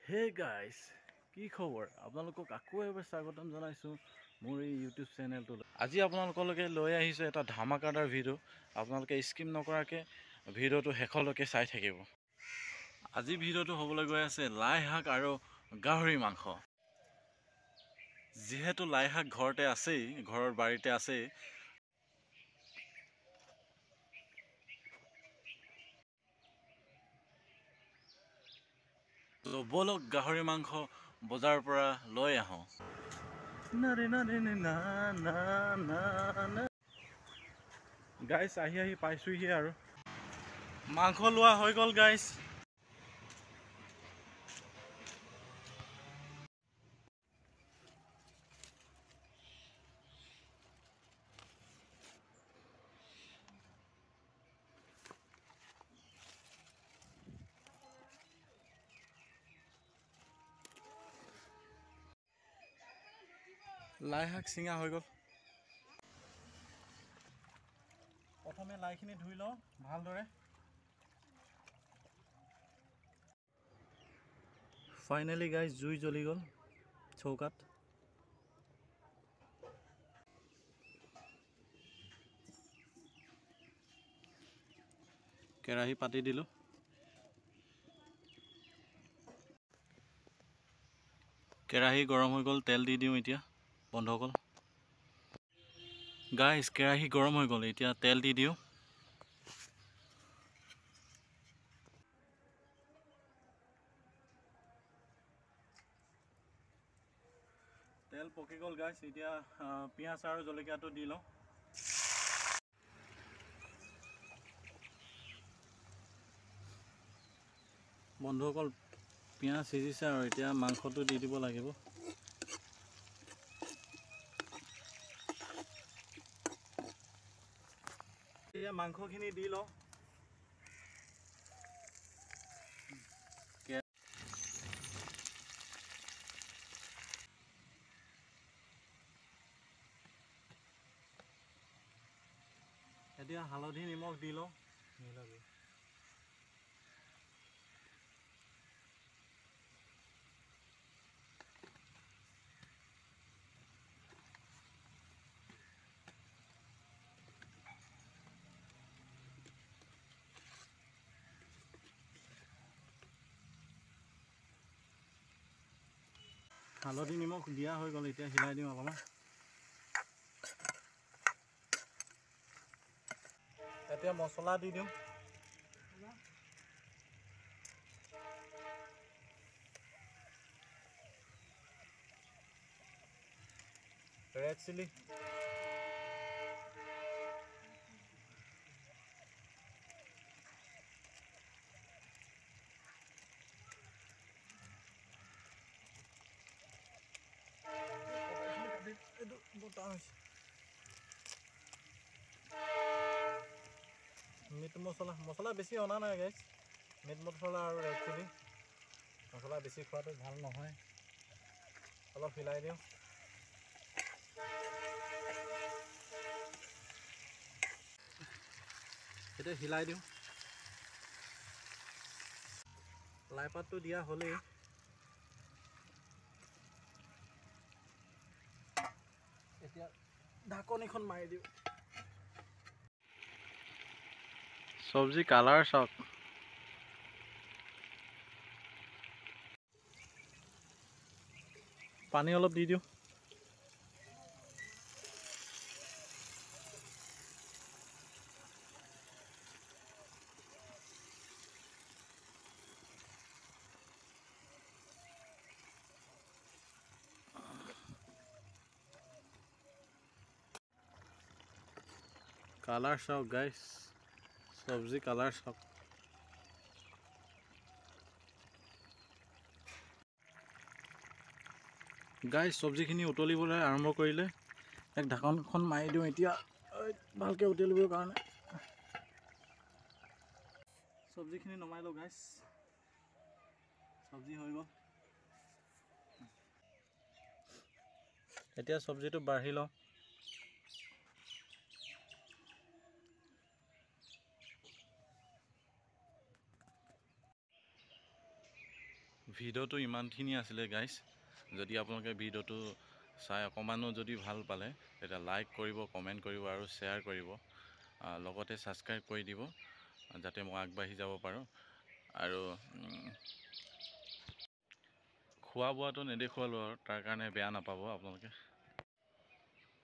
Hey guys, কি খবৰ আপোনালোকক আকৌ এবাৰ স্বাগতম জনাইছো মোৰ এই ইউটিউব চেনেলটোলৈ। আজি আপোনালোকলৈকে লৈ আহিছো এটা ধামাকাদাৰ ভিডিঅ'। আপোনালোকে স্কিপ নকৰাকৈ ভিডিঅ'টো শেষলৈকে চাই থাকিব। আজি ভিডিঅ'টো হ'বলৈ গৈ আছে লাই শাক আৰু গাহৰি মাংস। যিহেতু লাই শাক ঘৰতে আছেই, ঘৰৰ বাৰীতে আছেই, তো বলক গাহৰি মাংস বজাৰৰ পৰা লৈ আহোঁ। গাইছ আহি আহি পাইছোহি আৰু মাংস লোৱা হৈ গ'ল গাইছ। লাই শাক চিঙা হৈ গ'ল। প্ৰথমে লাইখিনি ধুই লওঁ ভালদৰে। ফাইনেলি গাইজ জুই জ্বলি গ'ল চৌকাত। কেৰাহী পাতি দিলোঁ। কেৰাহী গৰম হৈ গ'ল, তেল দি দিওঁ এতিয়া। বন্ধুসকল গাইজ কেৰাহী গৰম হৈ গ'ল, এতিয়া তেল দি দিওঁ। তেল পকি গ'ল গাইজ, এতিয়া পিঁয়াজ আৰু জলকীয়াটো দি লওঁ। বন্ধুসকল পিঁয়াজ সিজিছে আৰু এতিয়া মাংসটো দি দিব লাগিব। এতিয়া মাংসখিনি দি লওঁ। এতিয়া হালধি নিমখ দি লওঁ। হালধি নিমখ দিয়া হৈ গ'ল, এতিয়া হিলাই দিওঁ অকণমান। এতিয়া মছলা দি দিওঁ। ৰেড চিলি, মিট মছলা, মছলা বেছি অনা নাই গাইজ। মিট মছলা আৰু ৰেড চিলি, মছলা বেছি খোৱাটো ভাল নহয়। অলপ হিলাই দিওঁ। এতিয়া হিলাই দিওঁ। লাই পাতটো দিয়া হ'লেই এতিয়া ঢাকনিখন মাৰি দিওঁ। চব্জি কালাৰ চাওক। পানী অলপ দি দিওঁ। কালাৰ চাওক গাইছ, চব্জি কালাৰ চাওক। গাইছ চব্জিখিনি উতলিবলৈ আৰম্ভ কৰিলে। এক ঢাকনখন মাৰি দিওঁ এতিয়া ভালকৈ উতলিবৰ কাৰণে। চব্জিখিনি নমাই লওঁ গাইছ, চব্জি হৈ গ'ল। এতিয়া চব্জিটো বাঢ়ি লওঁ। ভিডিঅ'টো ইমানখিনি আছিলে গাইজ। যদি আপোনালোকে ভিডিঅ'টো চাই অকণমানো যদি ভাল পালে, তেতিয়া লাইক কৰিব, কমেণ্ট কৰিব আৰু শ্বেয়াৰ কৰিব, লগতে ছাবস্ক্ৰাইব কৰি দিব, যাতে মই আগবাঢ়ি যাব পাৰোঁ। আৰু খোৱা বোৱাটো নেদেখুৱালোঁ আৰু তাৰ কাৰণে বেয়া নাপাব আপোনালোকে।